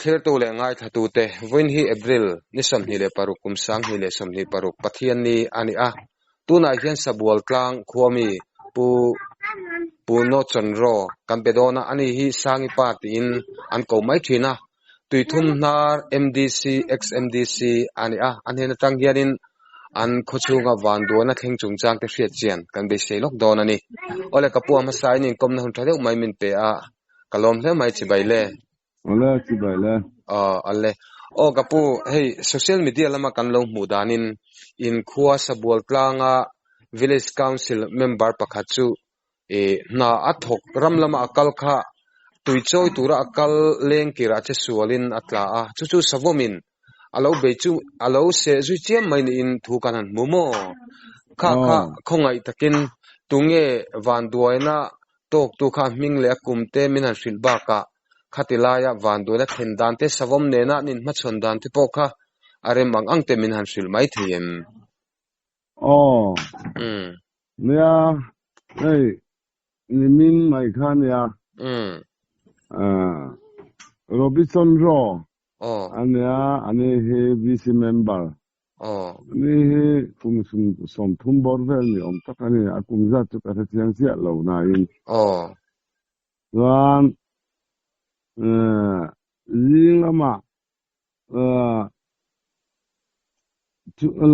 Thlirtu leh ngaithlatute, vawiin hi April ni 26 kum 2026 Pathianni a ni a. Tunah hian Sabual tlang khuami Pu Puno Chonro kan pe dawn a, ani hi Sangi Pa tiin an ko mai thin a. Tuithum hnar MDC, ex-MDC a ni a, a hnen atang hianin an khawchhunga vanduana thleng chungchang te hriat chian kan beisei lawk dawn a ni. Awle ka pu a hmasa in inkawmna hun tha deuh mai min pe a, ka lawm hle mai chibai le. Awle chibai le. Aw ale. Aw ka pu hei social media lama kan lo hmuh danin in khua Sabual tlanga Village Council member pakhat chu ih hna a thawk ram lama a kal kha tui chawi tura a kal leng kirah che sualin a tla a, chu chu savawmin a lo bei chu a lo seh zui chiam mai niin thu kan han hmu maw? Kha kha khawngaih takin tunge vanduaina tawktu kha a hming leh a kum te min han hrilh bakah khati laia vanduaina thlen dan te savawm nena an inhmachhawn dan te pawh kha a rem ang ang te min han hrilh mai thei em? Aw. Nia, hei nimin mai kha nia. Robinson Raw ania, ani hi VC member. Ani hi kum 30 bawr vel ni awm tak a ni, a kum zat chu ka hre chiang chiah lo nain. Chuan zing lamah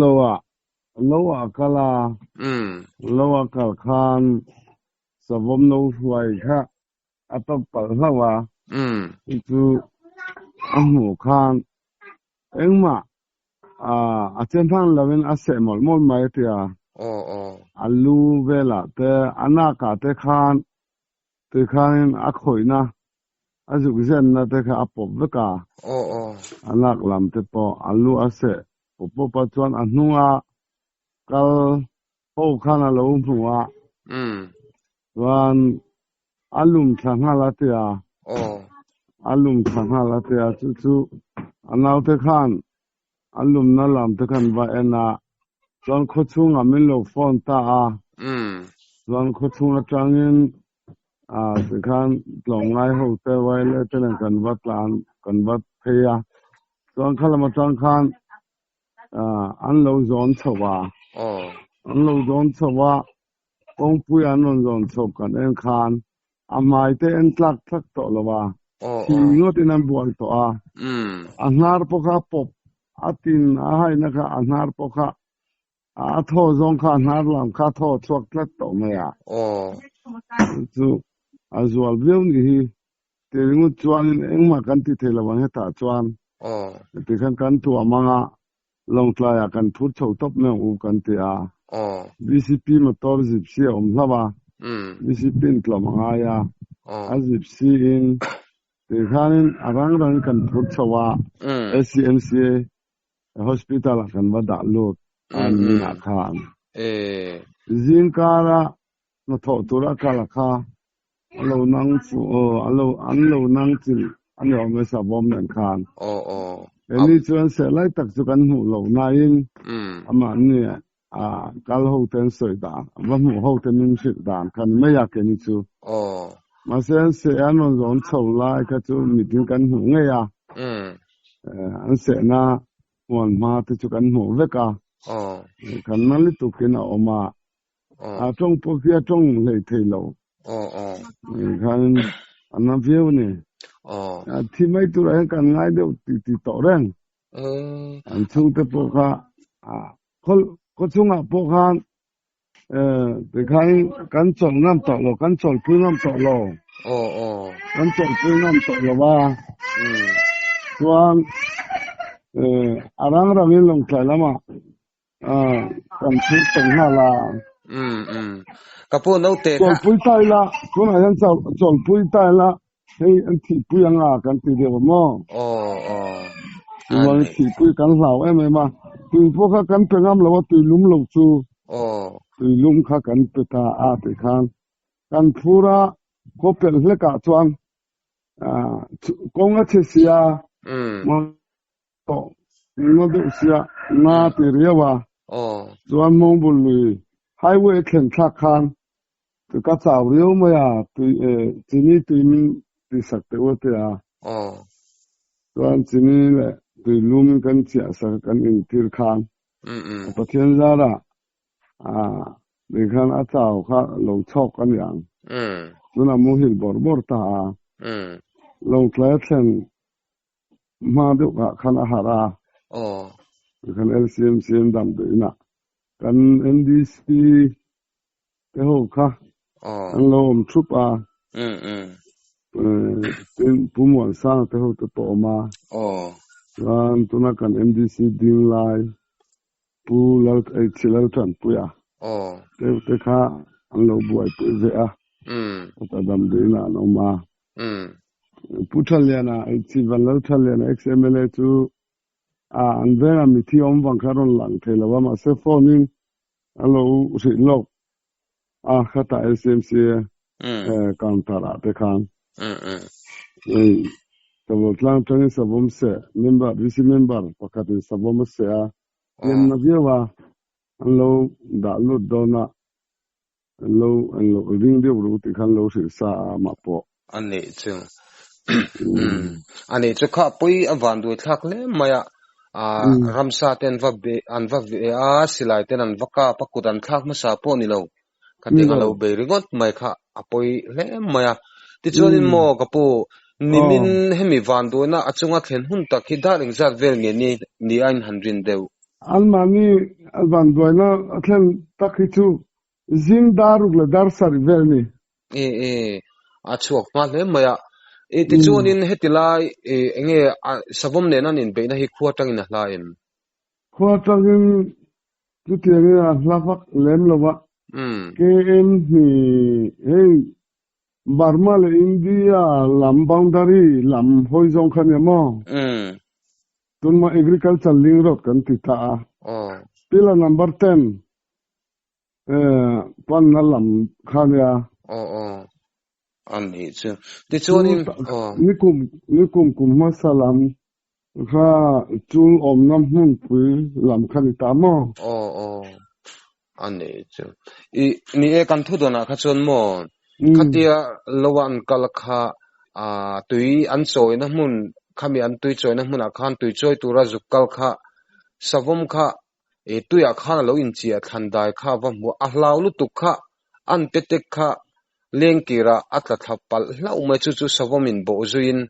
Lo ah lo ah kal a, lo ah kal khan savawm no hruai kha a tawp palh hlauh a, chu chu a hmuh khan engmah a che hman lovin a seh mawlh mawlh mai a ti a, a lu velah te a nak ah te khan Tikhanin a khawihna, a zuk zenna te kha a pawp vek a, a lak lam te pawh a lu a seh pawp pawp a, chuan a hnunga kal ho khan a lo hmu a, chuan a lum thla nghal a ti a, a lum thla nghal a ti a, chu chu a naute khan a lumna lam te khan va en a, chuan khawchhungah min lo phone ta a, chuan khawchhung atangin ah tikhan tlawmngai ho te Vaile te nen kan va tlan kan va phei a, chuan khalam atang khan ah an lo zawn chho a, an lo zawn chho a, kawngpui an rawn zawn chho kan en khan a hmai te en tlak tlak tawh lo a, thi ngawtin an buai tawh a, a hnar pawh kha a pawp a tin a haina kha a hnar pawh kha a thaw zawng kha a hnar lam kha a thaw chhuak tlat tawh mai a, chu a zual viau ni hi ti ringawt chuanin engmah kan ti thei lo ang hetah chuan tikhan kan tuam ang a, Lawngtlaiah kan phur chho tawp mai ang u kan ti a, VCP motor zipsi a awm hlauh a, VCP in tlawm a ngai a, a zipsi in tikhanin a rang rangin kan phur chho a, ACMCA hospital ah kan va dah lut a niminah khan. Zingkara hnathawh tura kal a kha a lo nang chu a lo an lo nang chilh a ni awm e savawm nen khan. He ni chuan seh lai tak chu kan hmuh loh nain amah ni a kal ho te an sawi dan va hmuh ho te min hrilh dan kha ni mai a ke ni chu. Mahse an seh an rawn zawn chho lai kha chu mitin kan hmuh ngei a, an sehna huan hma te chu kan hmuh vek a, kan na lutukin a awm a. A tawng pawh khi a tawng hlei thei lo. Khan a na viau a ni. Thi mai turah hian kan ngai deuh ti ti tawh reng. An chhungte pawh kha khaw chungah pawh khan tikhan kan chawlh ngam tawh lo, kan chawlhpui ngam tawh lo. Kan chawlhpui ngam tawh lo a. Chuan a rang rangin Lawngtlai lamah Kan thil tawng nghal a. Ka pu naute kha. Chawlpui ta ila, tunah hian chawlpui ta ila, hei an thihpui anga kan ti deuh maw? Aw aw. Chuan thihpui kan hlau em em a, tui pawh kha kan pe ngam lo a, tui lum lo chu. Aw. Tui lum kha kan pe ta a tih khan kan phur a, khaw pelh hlekah chuan kawng a chhe sia. Tawh nga deuh sia nga ti riau a chuan Hmawngbul lui highway a thlen thlak khan ka chau riau mai a tui chini tui min tihsak teh u a ti a. Chuan chini leh tuilum kan chiah sak a kan intir khan Pathian zarah tui khan a chau kha lo chhawk a ni ang. Tunah muhil bawrh bawrh ta a, Lawngtlai a thlen hma deuh ah khan a harh a, tikhan LCMC an damdawiinah kan NDC te ho kha an lo awm thup a, tin Pu Muansanga te ho te pawh awm a, chuan tuna kan NDC ding lai Pu Lal Eichhi Laltanpuia te te kha an lo buaipui ve a, chutah damdawiinah an awm a. Pu Thaliana, Eichhi Van Lalthaliana ex-MLA chu an vengah mithi awm vang kha a rawn lang thei lo a, mahse phone in a lo hrih lawk a, khatah LCMC counter ah te khan hei Savawm tlang atangin Savawm seh member, VC member pakhatin Savawm a seh a, hliamna viau a, an lo dah lut dawn a, an lo an lo ring deuh ru tih kha an lo hrilh sa a amah pawh. A nih chu. A nih chu kha pui a van duai thlak hle mai a, ramsa te an va be an va ve a, silai ten an va kap a, kut an thlak hmasa pawh ni lo. Khatiang a lo bei ringawt mai kha a pawi hle mai a. Tichuanin maw ka pu, nimin hemi van duaina a chunga thlen hun tak hi dar engzat vel nge ni ni a inhan rin deuh? Anmahni van duaina a thlen tak hi chu zing dar ruk leh dar sarih vel a ni. E e, a chhuak hma hle mai a. E tichuanin heti lai e enge savawm nena an inbeihna hi khua atangin a hla em? Khua atangin Chutiangin a hla vak lem lo a, KM hi hei Burma leh India lam boundary lam hawi zawng kha nia maw? Tunma Agriculture Link Road kan ti ta a, pillar number 10 panna lam kha nia. A nih chu. Tichuanin, aw. Nikum, nikum kum hmasa lam kha chul awmna hmunpui lam kha ni ta maw? Aw, aw. A nih chu. I, ni e, kan thu dawnah kha chuan maw, khatia lo an kal kha, ah, tui an chawina hmun, khami an tui chawina hmunah khan tui chawi tura zuk kal kha, savawm kha I tuiah khan a lo inchiah thlan dai kha a va hmu a, a hlau lutuk kha an pe tek kha lengkirah a tla thla palh hlauh mai chu chu savawm in bawh zuiin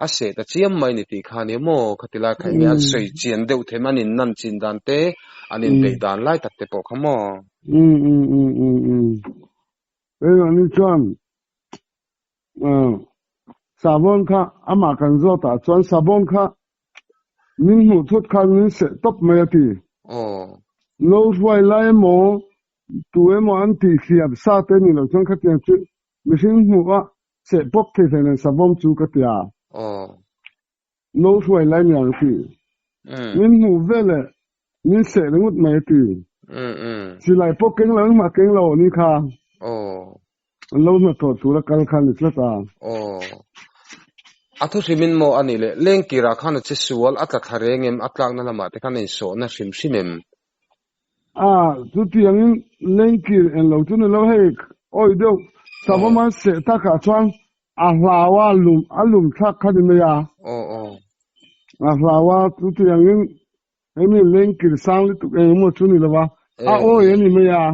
a seh ta chiam mai ni tih kha a nia maw khati lai kha enge a sawi chian deuh them an in nan chin dan te an in beih dan lai tak te pawh kha maw. Um um um um um Keimah ni chuan savawn kha amah kan zawt ah chuan savawn kha Min hmuh thut khan min seh tawp mai a ti. Lo hruai lai emaw, tu emaw an tih hliam sa te ni lo chuan khatiang chu mihring hmuh a seh pawp thei hlei nen savawm chu ka ti a. Lo hruai lai ni ang ti. Min hmuh veleh min seh ringawt mai a ti. Silai pawh keng lo engmah keng lo ni kha. An lo hnathawh tura kal kha a ni tlat a. Aw. A thu hrimin maw a nih le? Lengkirah khan a che sual, a tla thla reng em? A tlakna lamah te khan a insawhna hrim hrim em? A, chutiangin lengkir en lo chu ni lo hei, awi deuh savawm an seh takah chuan a hlau a, lum a lum thlak kha ni mai a. Aw aw. A hlau a, chutiangin Hemi lengkir sang lutuk eng emaw chu ni lo a, a awi a ni mai a,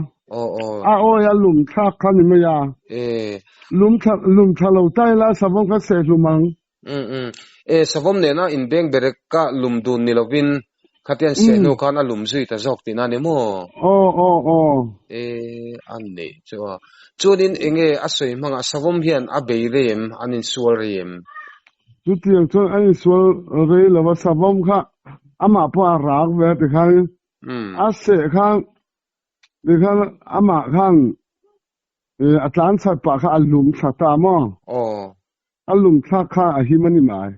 a awi a lum thlak kha ni mai a, lum thla lum thla lo ta ila savawm kha seh hlum ang. Um um. E savawm nena inbeng berek ka lum dun ni lovin khatian seh hnu khan a lum zui ta zawk tihna a ni maw? Aw aw aw. E a neih chu a. Chuanin enge a sawi hmangah savawm hian a bei rei em? An insual rei em? Chutiang chuan an insual rei lo a, savawm kha amah pawh a rak ve a tikhan a seh khan tikhan amah khan a tlan chhat pah kha a lum thla ta maw? A lum thlak kha a him a ni mai.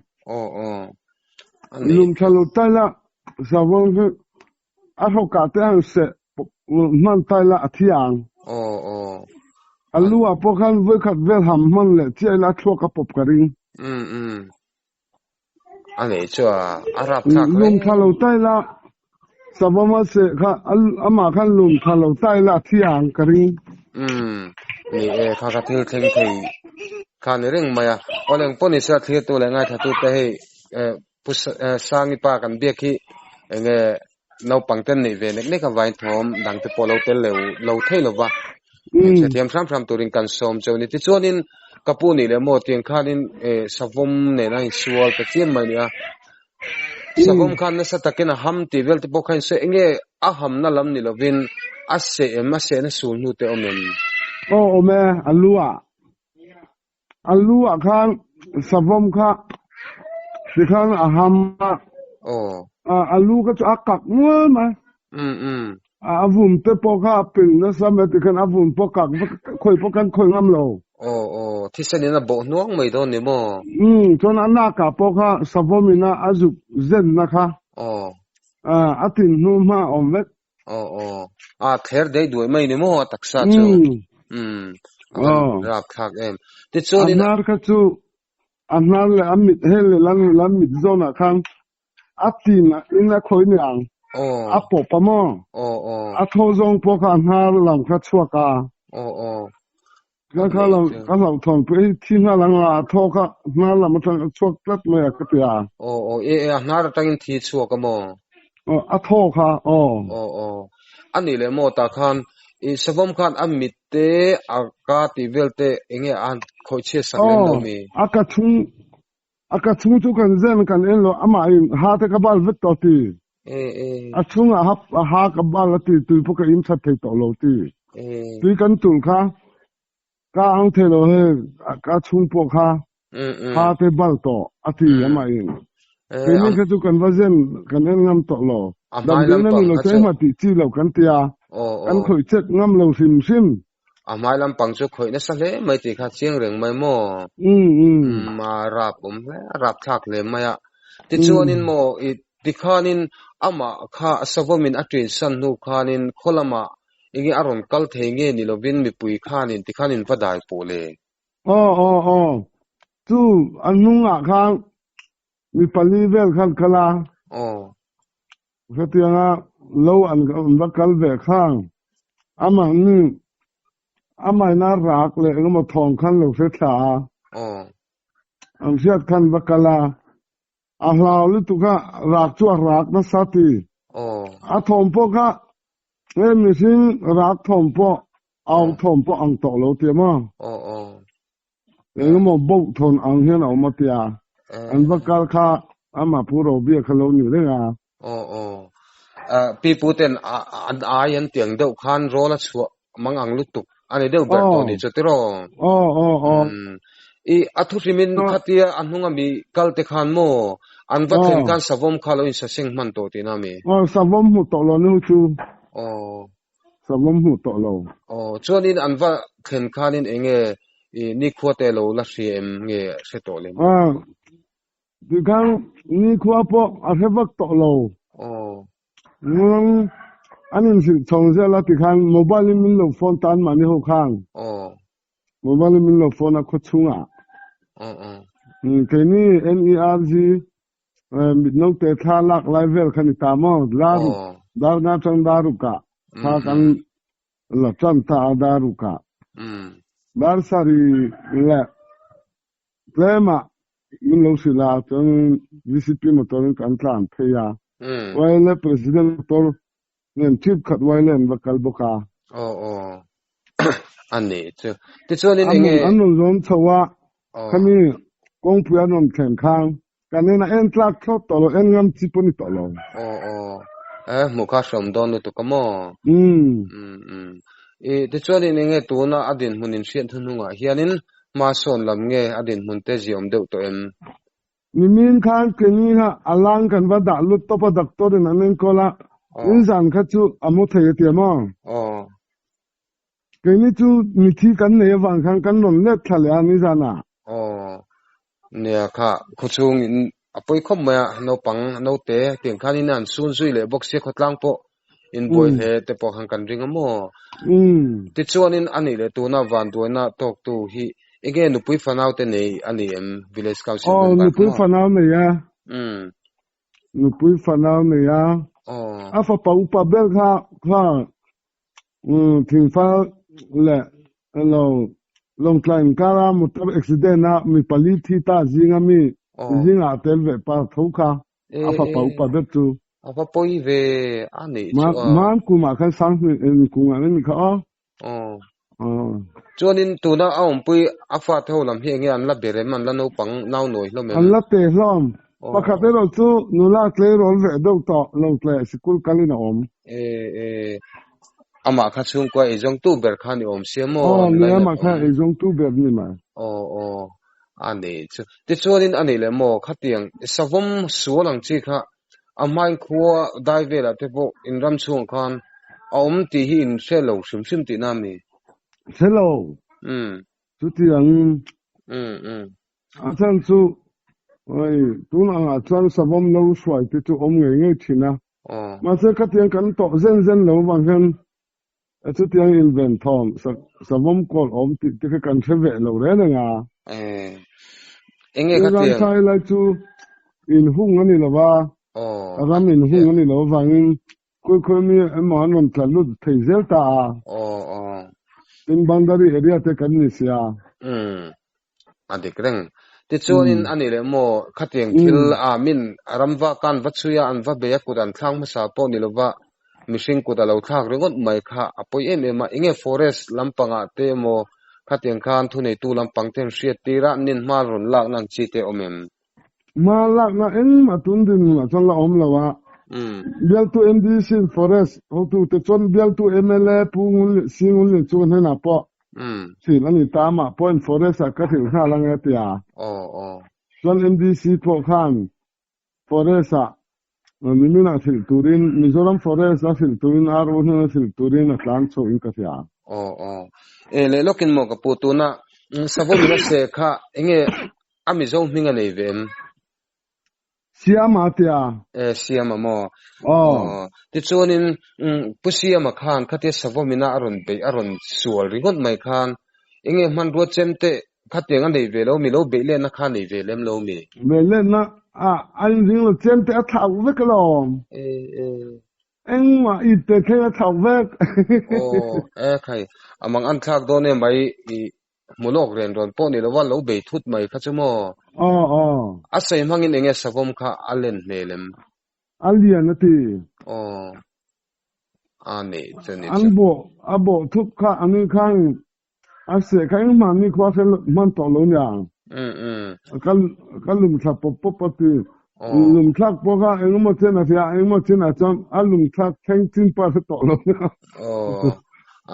Lum thla lo ta ila savawm hi A hrawkah te han seh hman ta ila a thi ang. A lu ah pawh khan vawikhat vel ham hman leh chiah ila a thluak a pawp ka ring. Um um. A nei chu a a rap thlak hle. Lum tha lo ta ila savawm a seh kha amah khan lum tha lo ta ila a thi ang ka ring. Um. Ni e kha ka thil thleng thei kha ni reng mai a. Aw leng pawh ni se a thlir tu leh ngaithla tu te hei. Pu Sangi pa kan biak hi enge naupang ten neih ve nek nek avain thawm dang te pawh lo tel lo lo thei lova hrethiam hram hram turin kan sawm cheu ni. Tichuanin ka pu nih leh maw tiang khanin savawm nen a insual ta chiam mai ni a. Savawm khan nasa takin a ham tih vel te pawh kha insawi enge a hamna lam ni lovin a seh em a sehna sul hnu te awm em? Aw awm e, a lu ah. A lu ah khan savawm kha tikhan a ham a. Aw. A lu kha chu a kak mual mai. Um um. A vun te pawh kha a pil nasa mai tikhan a vun pawh kak vek khawi pawh khan khawi ngam lo. Aw aw thisen in a bawh hnuang mai dawn ni maw? Um chuan a nak ah pawh kha savawm in a zuk zen na kha. Aw. A tin hnu hma a awm vek. Aw aw a thler dei duai mai ni maw a taksa chu. Um a van rapthlak em. Tichuan in a hnar kha chu a hnar leh a mit hel leh lam lam mit zawn ah khan a tin in a khawi ni ang. Aw. A pawp a maw? Aw aw. A thaw zawng pawh kha a hnar lam kha chhuak a. Aw aw. Ka kha lo ka hlauh thawn pawh hi thi nghal ang a thaw kha hnar lam atang a chhuak tlat mai a ka ti a. Aw aw e e a hnar atangin thi chhuak a maw? Aw a thaw kha aw. Aw aw. A nih leh maw tah khan i savawm khan a mit te a ka tih vel te enge a khawih chhiat sak lem lo mi? Aw a ka chhung A ka chung chu kan zen kan en lo amah in ha te ka bal vek tawh ti. A chungah ha a ha ka bal a ti tui pawh ka in that thei tawh lo ti. Tui kan tul kha ka ang thei lo he ka chung pawh kha ha te bal tawh a ti amah in. Keini kha chu kan va zen kan en ngam tawh lo. Damdawiin a ni lo chu engmah tih chi lo kan tia. Kan khawih chet ngam lo hrim hrim. A hmai lampang chu khawih nasa hle mai tih kha chiang reng mai maw? Umm a rap awm hle a rap thlak hle mai a. Tichuanin maw i tikhanin amah kha savawmin a ṭin san hnu khanin khaw lamah enge a rawn kal thei nge ni lovin mipui khanin tikhanin va dai pawh le? Aw aw aw chu a hnungah khan mi pali vel khan kal a. Aw. Hetianga lo an va kal ve khang amah ni amaina rak leh engemaw thawng khan lo hre thla a. An hriat khan va kal a, a hlau lutuk a, rak chu a rak nasa ti. A thawm pawh kha he mihring rak thawm pawh au thawm pawh ang tawh lo tia maw. Engemaw boh thawn ang hian a awm a tia, an va kal kha amah Pu Robia kha lo ni reng a. Aw aw. Pi pu ten an ai an tiang deuh khan rawl a chhuah mang ang lutuk a ni deuh ber tawh ni chu tiraw? Aw aw aw. I a thu hrimin khatia a hnunga mi kal te khan maw an va thlen khan savawm kha lo insaseng hman tawh tihna a mi? Aw savawm hmu tawh lo ni hu chu. Aw. Savawm hmuh tawh lo. Aw, chuanin an va thlen khanin eng nge i nikhua te lo la hria em nge hre tawh lem? Aw, tikhan nikhua pawh a hre vak tawh lo. Aw. Nang an inhrilh chhawng zel a tikhan mobile in min lo phone ta anmahni ho khan. Aw. Mobile in min lo phone a khaw chhungah. Aw aw. Keini NERG Mitnote thla lak lai vel kha ni ta maw? Daruk, dar nga chang daruk ah thla kan la tan ta a daruk ah. Dar sari leh tlem ah min lo hrilh a, chuan VCP motor in kan tlan phei a. Wile President motor nen trip khat wile an va kal bawk a. Aw aw. Ani chu. Tichuanin enge. An rawn zawm chho a, khami kawngpui an rawn thlen khan Kan en a en tlak thlawt tawh lo, en ngam chi pawh ni tawh lo. Aw aw, eh hmuh kha hreawm dawn lutuk a maw? Umm. Umm umm. I tichuanin enge tuna a dinhmun in hriat hnuhnungah hianin hma sawn lam nge a dinhmun te ziawm deuh tawh em? Nimin khan Kenny kha a lang kan va dah lut tawp a doctor in an enkawl a, in zan kha chu a mu thei a ti a maw? Aw. Keini chu mithi kan nei avang khan kan rawn let thla leh a nizanah. Aw, nia kha khuchhung in a pawi khawp mai a, naupang naute tiang khan in an sun zui leh bawk sia khawtlang pawh in buai hle te pawh khan kan ring a maw. Tichuanin a nih leh tuna vanduaina tawktu hi enge nupui fanau te nei a ni em village council member kha maw? Aw, nupui fanau nei a. Nupui fanau nei a. A fapa upa ber kha kha Thingfal leh lo Lawngtlai inkara motor accident a mi pali thi ta zinga mi Aw. Zingah tel ve pa tho kha E a fapa e upa ber chu. A va pawi ve a nih Ma chu a. Man kumah khan sang kungah an ni kha aw. Aw. Aw. Chuanin tuna a awmpui a fate ho lam hi enge an la ber em? An la naupang nau nawi hlawm em? An la te hlawm. Aw. Pakhat erawh chu nula tleirawl ve deuh tawh lo tle sikul kalin a awm. E e amah kha chhungkua eizawngtu ber kha ni awm sia maw? Aw An nia lainat amah kha awm. eizawngtu ber ni mai. Aw aw a nei chu. Tichuanin a nei leh maw? Khatiang savawm sual ang chi kha a hmain khua dai velah te pawh in ram chhungah khan a awm tih hi in hre lo hrim hrim tihna a mi? Hre lo. Umm. Chutiangin Umm umm. a chhan chu hei tun angah chuan savawm lo hruai te chu awm ngei ngei thin a. Aw. Mahse khatiang kan tawh zen zen lo vang hian chutiang inven thawm savawm kawl awm tih te kha kan hre ve lo reng reng a. Eh. Enge Tin khatiang? ramsa helai chu inhung a ni lo va, Aw, a ram dik inhung chiah. a ni lo avangin khawi khawi mi emaw an rawn tla lut thei zel ta a. Aw, aw. Tin boundary area te kan ni sia. Umm. A dik reng. Tichuanin Umm. a nih leh maw, khatiang thil Umm. a min ramva ka an va chhui a, an va bei a kut an thlak hmasa pawh ni lova mihring kut a lo thlak ringawt mai kha a pawi em em a. Enge forest lampangah te emaw khatiang khan thuneitu lampang te an hriat tir a, nin hma rawn lakna ang chi te awm em? Hma lakna engmah tun dinhmunah chuan la awm lo a. Bialtu MDC in Forest hotute chuan bialtu mla Pu Singunlin chu hnenah pawh hrilh a ni ta. Amah pawhin Forest ah ka hrilh nghal ang e tia. Chuan MDC pawh khan Forest ah niminah hrilh turin Mizoram Forest a hrilh turin RO hnena hrilh turin a tlang chho in ka hria. Aw aw. E leh lawkin maw ka pu tuna Savawmin a se kha enge a Mizo hming a nei ve em? Siama tia. E Siama maw? Aw. Aw. Tichuanin Pu Siama khan khatia Savawmina a rawn beih a rawn sual ringawt mai khan enge hmanrua chem te Khatiang a nei ve lo mi, lo beih lenna kha a nei ve lem lo mi? Beih lenna a a inring lo, chem te a thlauh vek alawm. E e. Engmah i te thleng a thlauh vek. Aw, e khai, a mang an thlak dawn em mai, i hmu lawk ren rawn pawh ni lova lo bei thut mai kha chu maw? Aw aw. A sawi hmangin enge savawm kha a len hmel em? A lian a ti. Aw, a nei chu ni An chu. bawh, a bawh thup kha an in khan A seh kha engmah ni khua hre hman tawh lo nia. Mm mm. Ka ka lum thla pawp pawp a ti. Aw. Lum thlak pawh kha engemaw chen a hria, engemaw chen ah chuan a lum thlak thleng chin pawh a hre tawh lo nia. Aw.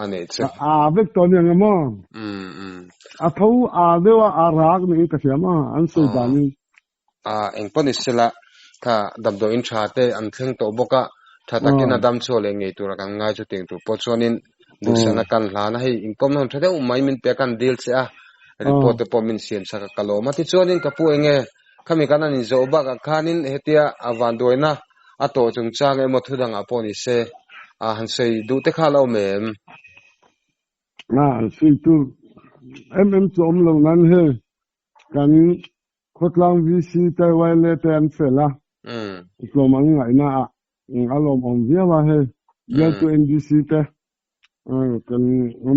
A nih chu. A a vek tawh nia nga maw? Mm mm. A tho a deuh a, a rak niin ka hria maw? An sawi Aw. danin. A engpawh ni sela kha damdawiin tha te an thleng tawh bawk a, tha takin a dam chhuah leh ngei tura kan ngai chu tiang tur pawh chuanin duhsakna kan hlan a, hei inkawmna hun tha deuh mai min pe a kan dil che a, report te pawh min siam sak a ka lawm a, tichuanin ka pu enge khami kan han inzawh bakah khanin hetia a vanduaina a tawh chungchang emaw thudangah pawh ni se a han sawi duh te kha a la awm em? A sawi tur em em chu awm lo nan hei kan Khawtlang VC te YLA te an fel a, tlawm an ngaihna ah a lawmawm viau a hei bialtu NDC te kan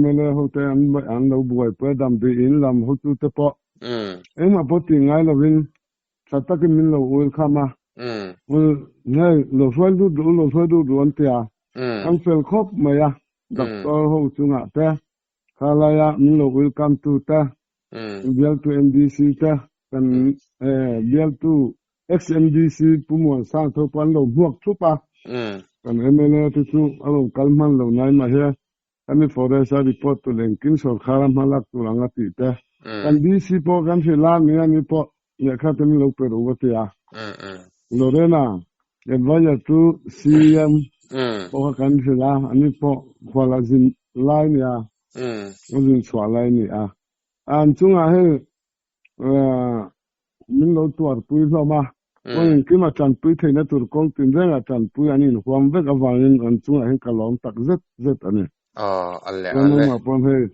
mla ho te an lo buaipui a damdawi in lam hotu te pawh engmah pawh tih ngai lovin tha takin min lo ul kham a, hei lo hruai lut duh u lo hruai lut duh an ti a, an fel khawp mai a doctor ho chungah te khalaia min lo ul kam tu te Bialtu MDC te kan bialtu ex-MDC Pu Muansang tho pawh an lo hmuak thup a, kan mla te chu a rawn kal hman lo nai mah hi kan i forest a report tur engkim sorkar a hmalak tur ang a tih te kan DC pawh kan hrilh a ni a ni pawh lehkha te min lo pe ru a ti a. Lorena advisor chu CM pawh kha kan hrilh a, ani pawh khual a zin lai nia. A zin chhuah lai a ni a. An chungah hei min lo tuarpui hlawm a, kawng engkim a tanpui theihna tur kawng tinrengah tanpui an inhuam vek avangin an chungah hian ka lawm tak zet zet a ni. Aw, a le, Chuan a le. nangmah pawh hei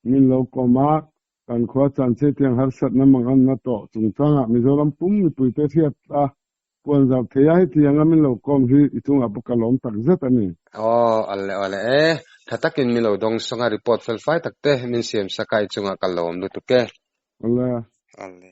min lo kawm a, kan khua chanchetiang harsatna manganna tawh chungchangah Mizoram pum mipuite hriat a Puan zau thei a, heti anga min lo kawm hi i chungah pawh ka lawm tak zet a ni. Aw, a le aw le e. Tha takin min lo dawng sawng a, report fel fai tak te min siam sak a, i chungah ka lawm lutuk e. Awle. Awle.